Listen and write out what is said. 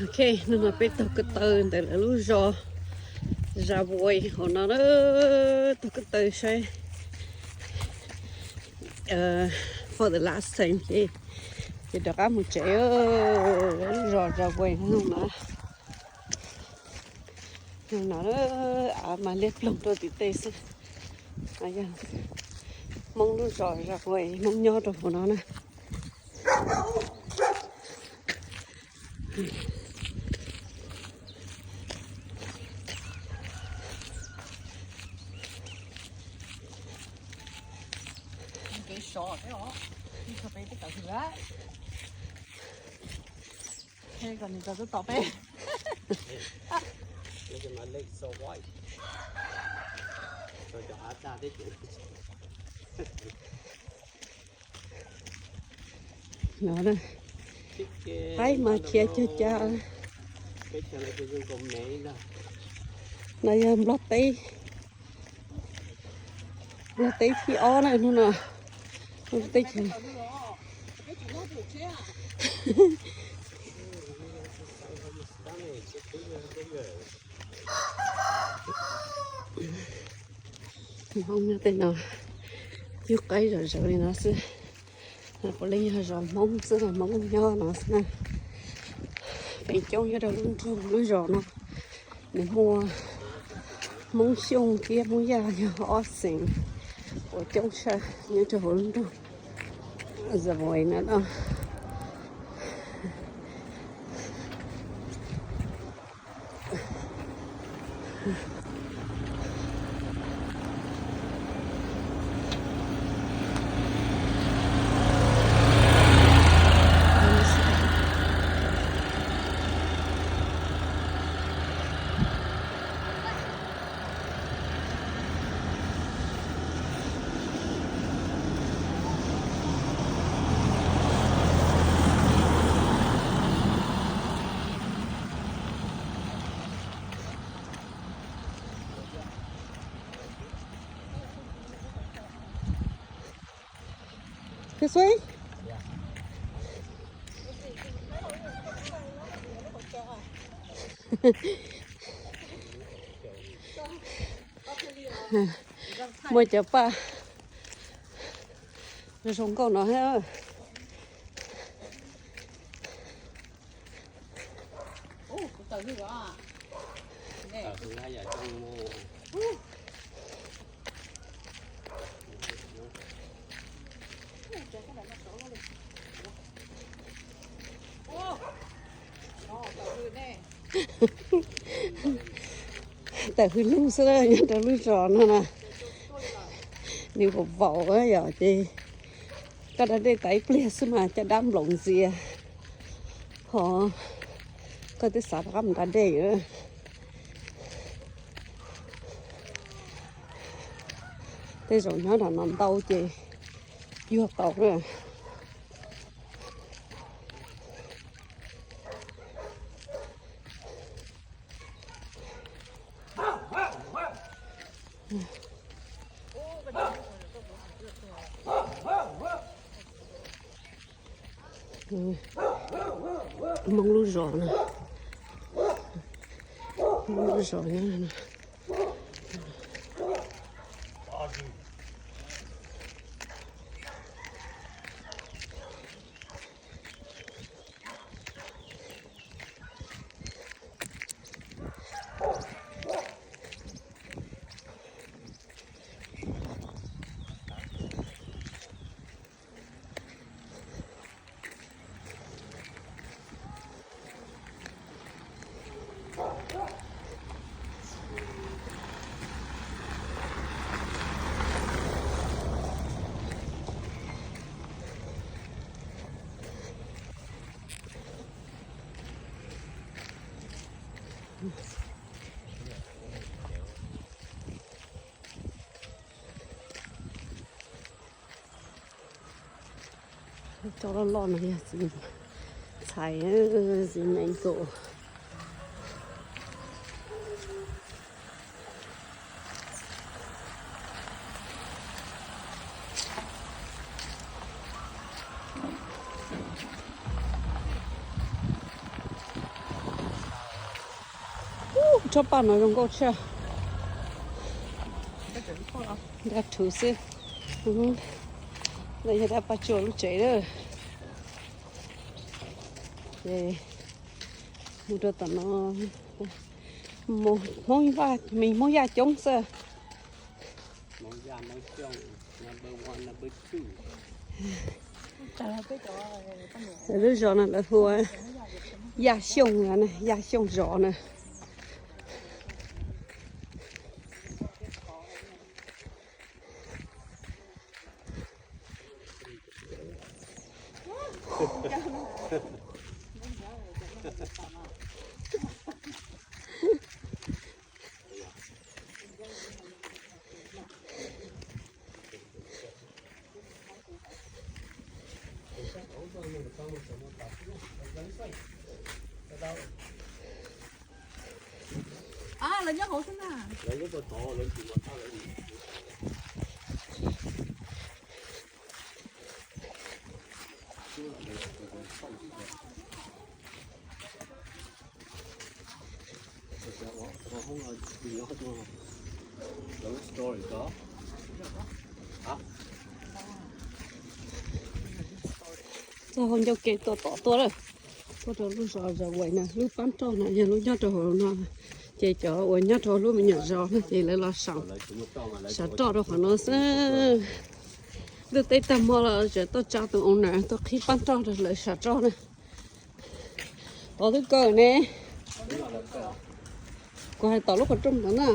Ok, hnub no peb taug ko taw ntawm lawv lub zos Zas Vais hauv no na, taug ko taw saib for the last time ces, ces rov qab mus tsev. Lub zos Zas Vais no, no av mas liab ploog rau tim tej xwb. Yog Hmoob lub zos Zas Vais, Hmoob nyob rau hauv no na. No, qaib mas khiav cag cag. No yog Nplog teb, Nplog teb thib ob na hnub no. Teb chaws Hmoob nyob tej no, cug qaib zom zaws li no xwb. Puav leej yog zos Hmoob xwb, Hmoob nyob no xwb na. Feem coob nyob rau lub nroog lub zos no, nws muaj Hmoob Xyooj thiab Hmoob Yaj yog ob xeem uas coob tshaj nyob rau hauv lub nroog Zas Vais no no. This way? Muaj cov paj zoo nkauj no thiab. Tawm hws lug xwb nyob rau lub zos no na. Nws vaum vaum yom, ces koj da dej tas ib pliag xwb mas caj dab nploos ntxias, ho koj twb xav rov qab mus da dej. Tej zaum nyob nram no ntau ces yuag tau na. Hmoob lub zos no, Hmoob lub zos nyob no. Cov loj loj no yog txiv ntxhais, txiv mango. Tsob paj no zoo nkauj thiab. Dab rhuv xwb. Ntawm yog dab Paj Tsuas lub tsev lawm. Ces mus rau tom no, Hmoob Vaj, me Hmoob Yaj coob xwb. Lawv lub zos no lawv hu ua Yaj Xyooj, Yaj Xyooj zos na. Txoj hau ncauj ke tuaj tom tuaj lawm, tuaj rau lub zos Zas Vais na, lub pab roj no yog lub nyob rau hauv no, ces cov uas nyob rau lub me nyuam zos no ces lawv los sav roj rau qhov no xwb. Ntuj teb tag hmo los tseem tuaj tsa tus owner tuaj qhib pab roj rau lawv sav roj na. Tod twb kaw ne. Kuv hais tom lub qhov rooj ntawd na.